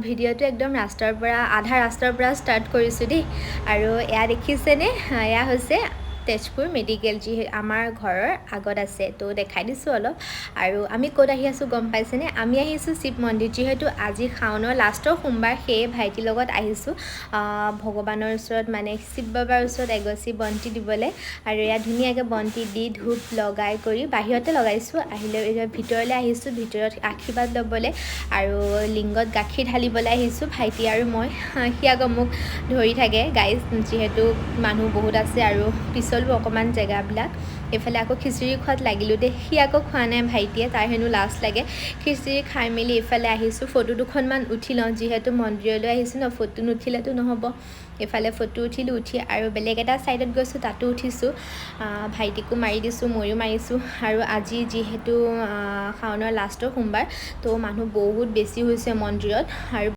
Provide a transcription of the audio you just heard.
ভিডিঅ'টো একদম ৰাস্তাৰ পৰা, আধা ৰাস্তাৰ পৰা ষ্টাৰ্ট কৰিছোঁ দেই। আৰু এয়া দেখিছেনে? এয়া হৈছে তেজপুৰ মেডিকেল, যি আমাৰ ঘৰৰ আগত আছে। তো দেখাই দিছোঁ অলপ। আৰু আমি ক'ত আহি আছোঁ গম পাইছেনে? আমি আহিছোঁ শিৱ মন্দিৰ। যিহেতু আজি শাওনৰ লাষ্টৰ সোমবাৰ, সেয়ে ভাইটিৰ লগত আহিছোঁ ভগৱানৰ ওচৰত, মানে শিৱ বাবাৰ ওচৰত এগছি বন্তি দিবলৈ। আৰু ইয়াত ধুনীয়াকৈ বন্তি দি ধূপ লগাই কৰি বাহিৰতে লগাইছোঁ। আহিলে এতিয়া ভিতৰলৈ আহিছোঁ, ভিতৰত আশীৰ্বাদ ল'বলৈ আৰু লিংগত গাখীৰ ঢালিবলৈ আহিছোঁ ভাইটি আৰু মই। সি আকৌ মোক ধৰি থাকে গাইজ, যিহেতু মানুহ বহুত আছে আৰু পিছলো অকণমান জেগাবিলাক। এইফালে আকৌ খিচিৰি খোৱাত লাগিলোঁ দেই। সি আকৌ খোৱা নাই ভাইটিয়ে, তাৰ হেনো লাজ লাগে। খিচিৰি খাই মেলি এইফালে আহিছোঁ, ফটো দুখনমান উঠি লওঁ, যিহেতু মন্দিৰলৈ আহিছোঁ ন, ফটো নুঠিলেতো নহ'ব। এইফালে ফটো উঠিলোঁ, উঠি আৰু বেলেগ এটা ছাইডত গৈছোঁ, তাতো উঠিছোঁ। ভাইটিকো মাৰি দিছোঁ, ময়ো মাৰিছোঁ। আৰু আজি যিহেতু শাওনৰ লাষ্টৰ সোমবাৰ, তো মানুহ বহুত বেছি হৈছে মন্দিৰত আৰু